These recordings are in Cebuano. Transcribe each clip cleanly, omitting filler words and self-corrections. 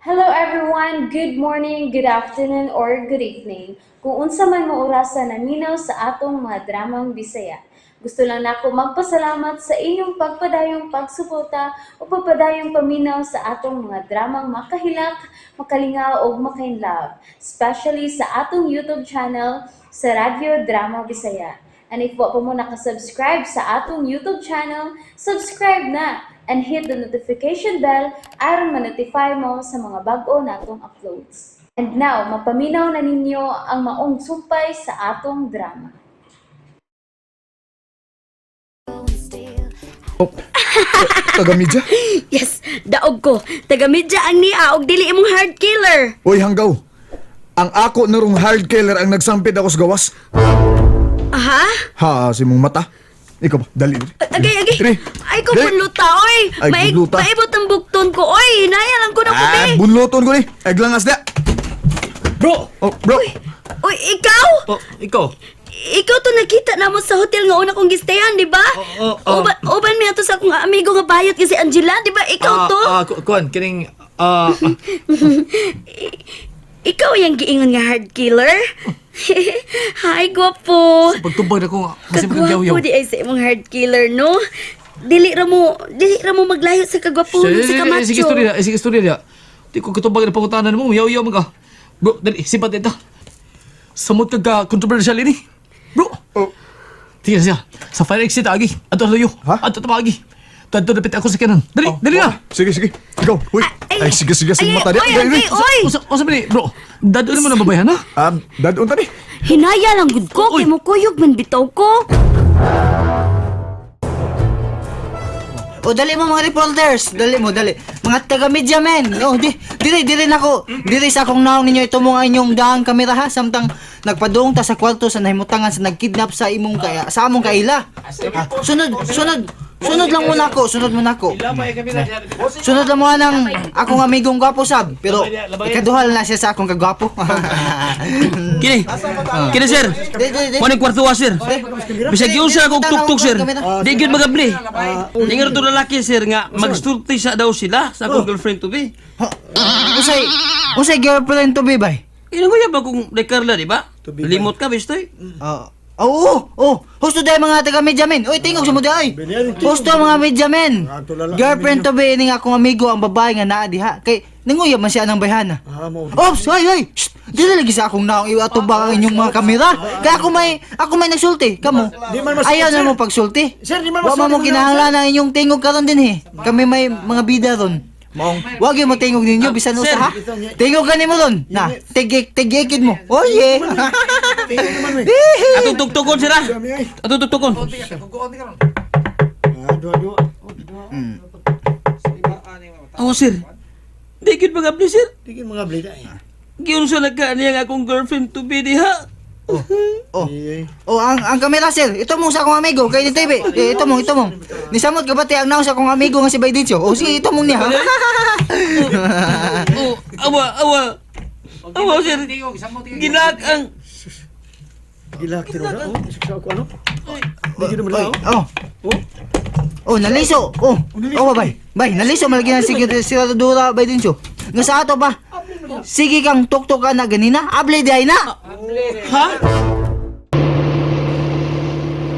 Hello everyone! Good morning, good afternoon, or good evening. Kung unsa man mo orasa naminaw sa atong mga dramang Bisaya. Gusto lang nako magpasalamat sa inyong pagpadayong pagsuporta o pagpadayong paminaw sa atong mga dramang makahilak, makalingaw ug makainlove, especially sa atong YouTube channel sa Radyo Drama Bisaya. And if wa pa mo nakasubscribe sa atong YouTube channel, subscribe na and hit the notification bell aron ma-notify mo sa mga bag-o natong uploads. And now, mapaminaw na ninyo ang maong sumpay sa atong drama. Oh, taga-media? Yes, daog ko. Taga-media ang niya og dili imong hard killer. Uy, hanggaw. Ang ako na rong hard killer ang nagsampid ako sa gawas. Aha? Ha, si mong mata. Ikaw ba? Dali. Agay, agay. Dali. Ay ko Dali. bunluta, oy. Ay, bunluta. Maibot ang bukton ko, oy. Hinaya lang ko na ko, Ah, be. bunluton ko ni. Ay, glangas na. Bro! Oh, bro. Oy, ikaw? Oh, ikaw. Ikaw to nakita namo sa hotel nga una kong gistayan, di ba? Oo, oo. Uban mi ato sa akong amigo nga bayot nga si Angela, di ba? Ikaw to? Kuan, kining Ikaw yung giingon nga hard killer? Hi, gwapo. Pagtubag na ko nga, kasi Kagwapo magkagyaw. di ay sa imong hard killer, no? Dili ra mo maglayo sa kagwapo sa kamacho. Sige, istorya, sige, istorya niya. Di ko katubag na pangutanan mo, yaw-yaw man ka. Bro, dali, sipat ito. Samot ka ka controversial ini. Bro! Oh. Tingnan siya. Sa fire exit, agi. Ato luyo. Ha? Ato tumagi. Tadto dapit ako sa kanan. Dali, Oh, dali na. oh. Sige, sige. Ikaw. Uy. Ay, sige, sige. Sige, ay, mata niya. oy, Dali, agay, dali. oy. Usa man ni, bro. Dadon mo na babayan, ha? Ah, dadon ta ni. Hinaya lang gud ko Oy. kay mo kuyog man bitaw ko. O dali mo mga reporters, dali mo, dali. Mga taga media men. O di dire dire nako. Dire sa akong naong ninyo ito mo ang inyong daang kamera ha samtang nagpadung ta sa kwarto sa nahimutangan sa nagkidnap sa imong kaya sa among kaila. Ah, sunod, sunod. Sunod lang muna ako, sunod muna ako. Sunod lang muna ng akong amigong gwapo sab, pero ikaduhal na siya sa akong kagwapo. Kini. Kini, sir. Di, di, di. Kunin kwarto wa, sir. Bisag yun sa akong tuktok, sir. Di gyud magabli. Ingon to lalaki, sir, nga magsturti sa daw sila sa akong girlfriend to be. Usay, usay girlfriend to be bay. Ino ko ba kung Ricarla, di ba? Limot ka, bestoy. Oo. Oo, oh, husto dahil mga taga media men. Oy, tingog sa mo ay. Husto mga media men. Girlfriend to be ning akong amigo ang babae nga naa diha. Kay nanguyab man siya ng bayhana. Ops, ay ay. Shh, dili lagi sa akong naong iatubang ang inyong mga kamera. Kaya ako may nagsulti. Kamo. Ayaw na mo pagsulti. Wa man mo kinahanglan ang inyong tingog karon din eh. Kami may mga bida ron. Maong, wag yung mo tingog ninyo bisan Sir. usa ha. Tingog ka nimo ron. Na, tigik tigikid mo. Oh yeah. Atong tuktukon, sir, ah. Atong tuktukon. Oh, sir. Di gyud magabli, sir. Di gyud mga blida eh. Giyon sa nagka niya nga akong girlfriend to be diha. Oh. Oh, ang kamera sir. Ito mo sa akong amigo kay ni TV. Eh, ito mo, ito mo. Nisamot ka pati ang naong sa akong amigo nga si Baydincho. Oh, sige, ito mo niya. Oh, awa, awa. Awa, sir. Gilak ang Gilak tiro na. Oh, isip sa ako ano? Di gyud mo Oy, oh. Oh, naliso. Oh. Oh, bay. Bay, naliso malagi na sige siradura Baydincho. Nga sa ato pa. Sige kang tuktok ka na ganina. Able di ay na. Ha?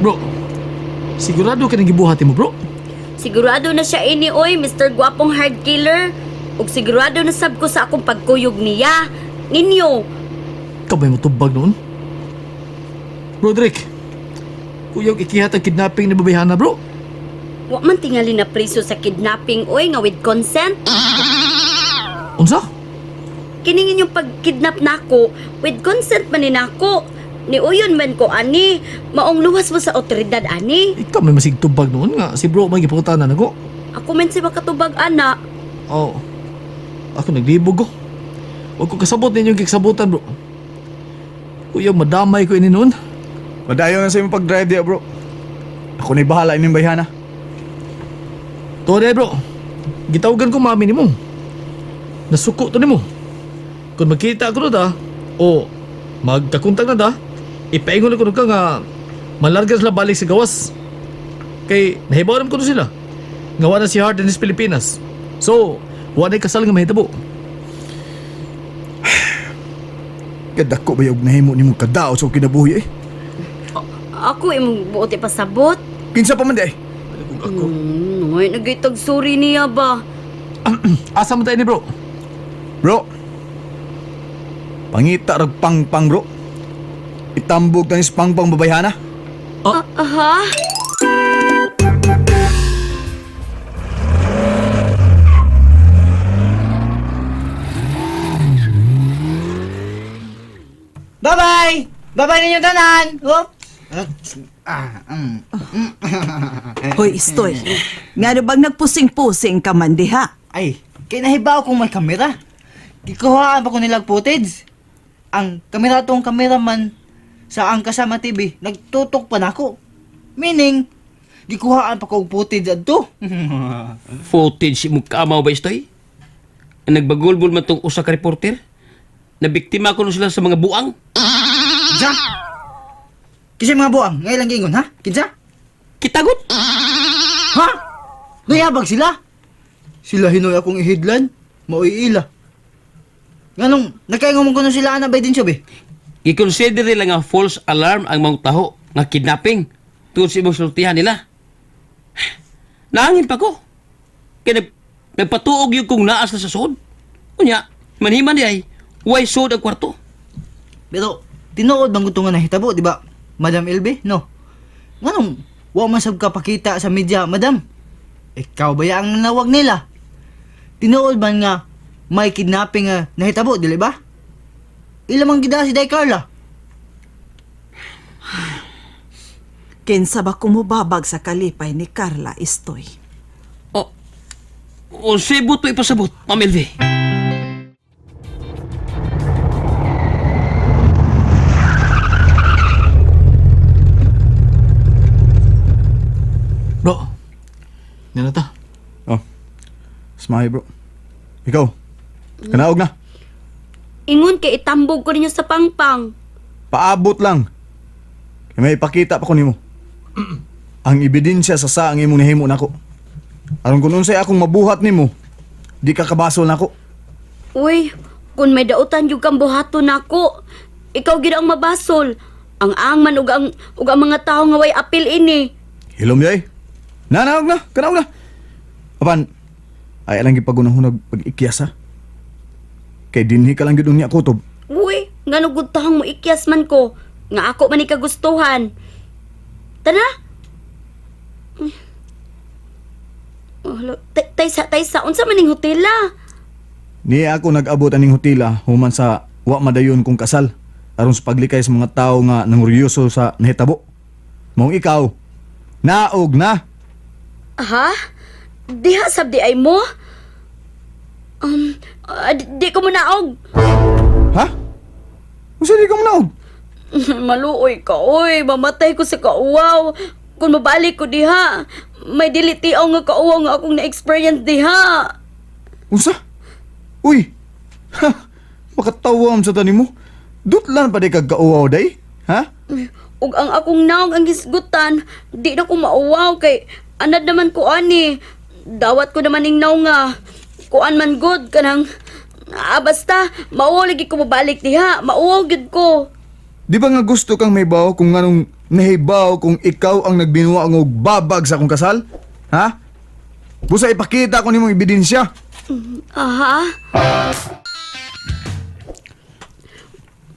Bro, sigurado ka nang gibuhat mo, bro. Sigurado na siya ini oy, Mr. Gwapong hard killer. Ug sigurado na sab ko sa akong pagkuyog niya. Ninyo. Ikaw ba'y matubag noon? Bro, Drake. Kuyog ikihat ang kidnapping ni babayhana, bro. Wa man tingali na priso sa kidnapping oy nga with consent. Unsa? Kining inyong pagkidnap nako with consent man ni nako. Ni uyon man ko ani, maong luwas mo sa otoridad ani. Ikaw may masigtubag noon nga. Si bro may gipangutanan ako. Ako man si makatubag ana. Oo. Ako naglibog ko. Huwag ko kasabot ninyo giksabutan, bro. Kuya, madamay ko ini noon. Madayon na sa imong pag-drive diya, bro. Ako na'y bahala ining bayhana. Tuwa bro. Gitawagan ko mami nimo. Nasuko to nimo. Kung magkita ko na da, o magkakontakt na da, ipaingon ko ka nga malarga sila balik sa gawas. Kay nahibaw ko na sila. Nga wa na si Hart in Pilipinas. So, wa na kasal nga mahitabo. Kadako ba yung nahimo nimong kadao sa kinabuhi eh? Ako imong buot ipasabot. Kinsa pa man di ay? Ngay nagitag sorry niya ba? Asa man tayo ni bro? Bro. Pangita rag pangpang bro. Itambog tanis pangpang babayhana. Aha? Bye-bye! Bye-bye ninyo tanan! Oops! Ah, Hoy, Istoy. Nga bang nagpusing-pusing ka man diha? Ay, kay nahibaw kung may kamera. Gikuhaan pa ko nilag footage. Ang kamera tong kameraman sa ang kasama TV, nagtutok pa nako. Meaning, gikuhaan pa ko og footage adto. Footage mo kamaw ba istoy? Nagbagulbol man tong usa ka reporter? Nabiktima ko sila sa mga buang. Kinsa? Kinsa mga buang? Ngayon lang giingon, ha? Kinsa? Kitagot! Ha? Nayabag sila? Sila hinoy akong ihidlan. Mauiila. Nganong, nakaingon mo kuno sila ana ba din siya, be? I-consider nila nga false alarm ang mga taho nga kidnapping tungod sa imong sultihan nila. Naangin pa ko. Kaya nagpatuog yung kung naas na sa sud. Unya, manhiman di ay, way sud ang kwarto. Pero, tinuod bang gusto nga nahitabo, di ba? Madam LB, no? Nganong, wa man sab ka pakita sa media, madam. Ikaw ba ya ang nanawag nila? Tinuod man nga may kidnapping nga nahitabo, dili ba? Ila man gida si Day Carla. Kinsa ba kumubabag sa kalipay ni Carla, Istoy? O, o sibot to ipasabot, Ma'am LV. Bro, yan na ta. Oh. Smile bro. Ikaw. Kanaog na. Ingon kay itambog ko ninyo sa pangpang. Paabot lang. Kay may ipakita pa ko nimo. Ang ebidensya sa sa ang imong nahimo nako. Aron kung unsay akong mabuhat nimo, di ka kabasol nako. Uy, kung may dautan yung kang buhaton nako, ikaw gid ang mabasol. Ang angman ug ang mga tawo nga way apil ini. Hilom yay. Nanaog na, kanaog na. Apan, ay alang gipagunahunag pag-ikyas ha. Kay dinhi ka lang gyud unya kutob. Uy, ngano gud tahong mo ikyas man ko. Nga ako man ni kagustuhan. Tana. Oh, hala, taysa taysa unsa man ning hotel ah? Niya ako nag-abot aning hotela human sa wa madayon kong kasal aron sa paglikay sa mga tao nga nanguryoso sa nahitabo. Maong ikaw, naog na. Ha? Diha sabdi ay mo? Di ko munaog. Ha? Unsa di ka mo naog? Maluoy ka, oy. Mamatay ko sa kauwaw. Kung mabalik ko diha, may dili tiaw nga kauwaw nga akong na-experience diha. Unsa? Uy! Ha! Makatawa sa tani mo. Dutlan pa di kag kauwaw day? Ha? Ug ang akong naong ang hisgutan, di na ko mauwaw kay anad naman ko ani. Dawat ko naman ning naong nga. Kuan man good kanang basta mauwaw lagi ko mabalik diha. Mauwaw gyud ko. Di ba nga gusto kang may bawo kung nganong nahibaw kung ikaw ang nagbinuwa og babag sa akong kasal? Ha? Busa ipakita ko nimong ebidensya. Aha.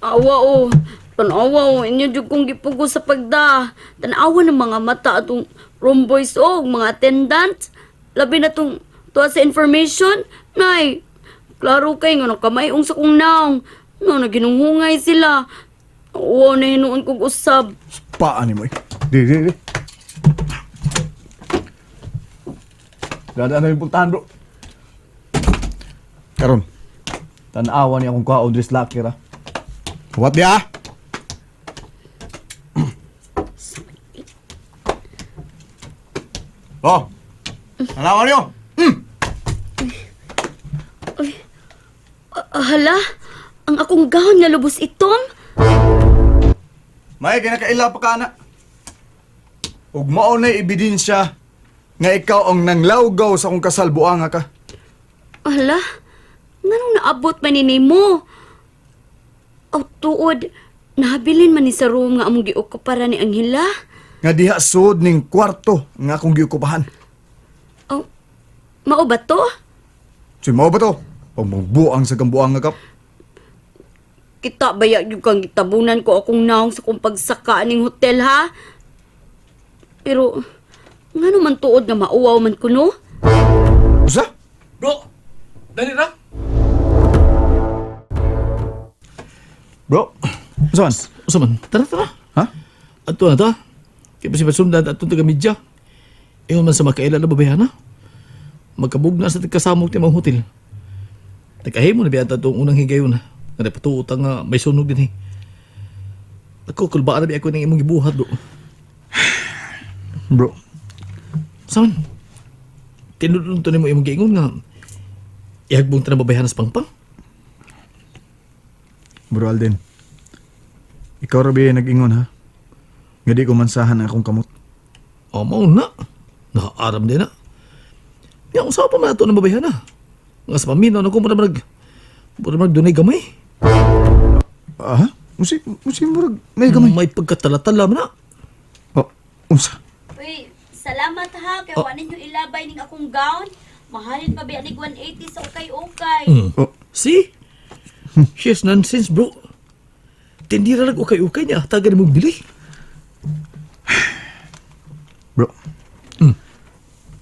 Awa o. Tanawa o. Inyo jud kong gipugo sa pagda. Tanawa ng mga mata atong room boys o mga attendant. Labi na tong tuwa sa information. Nay, klaro kay nga nakamayong sa kong naong. No, naginunghungay sila. Awa na hinuon kong usab. Paan ni mo eh. Di, di, di. Dadaan na yung puntahan, bro. Karon, tanawa ni akong kaon dress lucky ra. What di ah? Oh, tanawa niyo. Hala, ang akong gahon nga lubos itom. May kinakaila pa ka na. Ug mao na ebidensya nga ikaw ang nanglawgaw sa akong kasal buanga ka. Ala, nganong naabot man ni mo? Aw tuod, nahabilin man ni sa room nga among giokupara ni Angela. Nga diha sud ning kwarto nga akong giukupahan. Aw, mao ba to? Si mao ba to? Pagmugbuang sa gambuang nga kap. Kita ba ya yung kang gitabunan ko akong naong sa kong pagsaka aning hotel ha? Pero, nga naman tuod nga mauwaw man ko no? Usa? Bro, dali ra. Bro, usa man? Usa man, tara tara. Ha? Ato na ta. Kaya pa si Pasundan ato taga media. Ingon man sa makaila na babayhana. Magkabugna sa tagkasamok ni mga hotel. Nagkahimo na biya atong unang higayon. Nga napatuot nga may sunog din eh. Ako, kulbaan na biya ako ng imong gibuhat do. Bro, Saman, tinudon to nimo imong giingon nga ihagbong ta na babayhana sa pangpang. Bro Alden. Ikaw ra ba nag-ingon ha? Nga di ko mansahan ang akong kamot. O, mao na. Nakaaram din na. Nga, kung saan pa man ato ng babayhana. Nga sa paminaw na ko, mura mag dunay gamay. Ah, ha? Usi, usi murag may gamay. May pagkatala-tala man na. Oh, unsa? Uy, salamat ha, kay oh. Ninyo ilabay ning akong gown. Mahalin pa biya nig 180 sa ukay-ukay. Oh, See? She's nonsense, bro. Tindira lang ukay-ukay niya. Taga ni mong bili. Bro.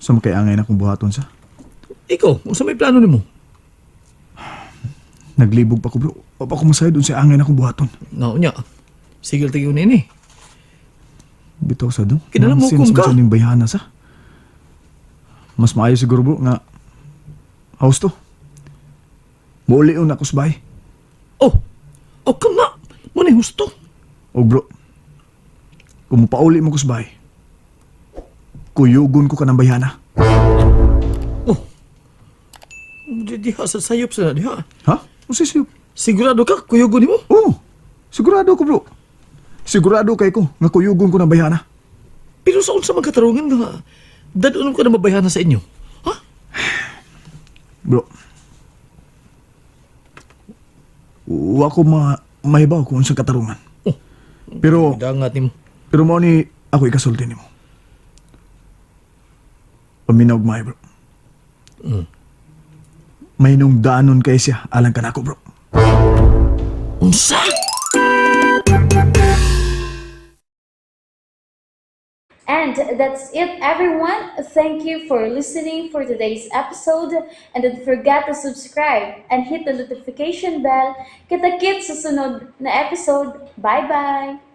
Sa makay angay na akong buhaton sa. Ikaw, unsa may plano nimo? Naglibog pa ko bro. Wa pa ko masayod unsa angay na akong buhaton. Nao niya. Sigil tayo nini. Bitaw sa do. Kinala mo Nonsense kung ka. man sa ning bayhana sa. Mas maayo siguro bro nga house to. Muuli na ako sa bahay. Oh! Oh, come na! Muna husto. O bro, kung mupauli mo ko sa bahay, kuyugon ko ka ng bayhana. Oh! Di diha sa sayop sa na diha. Ha? Unsa siyo? Sigurado ka, kuyugo nimo? Oo, sigurado ko bro. Sigurado kay ko nga kuyugon ko ng bayhana. Pero sa unsa man katarungan nga dadon ko na mabayhana sa inyo. Ha? Bro, wa ko ma mahibaw kung unsang katarungan. Oh. Pero Dangat nimo. pero mao ni ako ikasulti nimo. Paminaw og maayo, bro. May nung daanon kay siya alang kanako bro. Unsa? And that's it, everyone. Thank you for listening for today's episode. And don't forget to subscribe and hit the notification bell. Kita-kits sa sunod na episode. Bye-bye!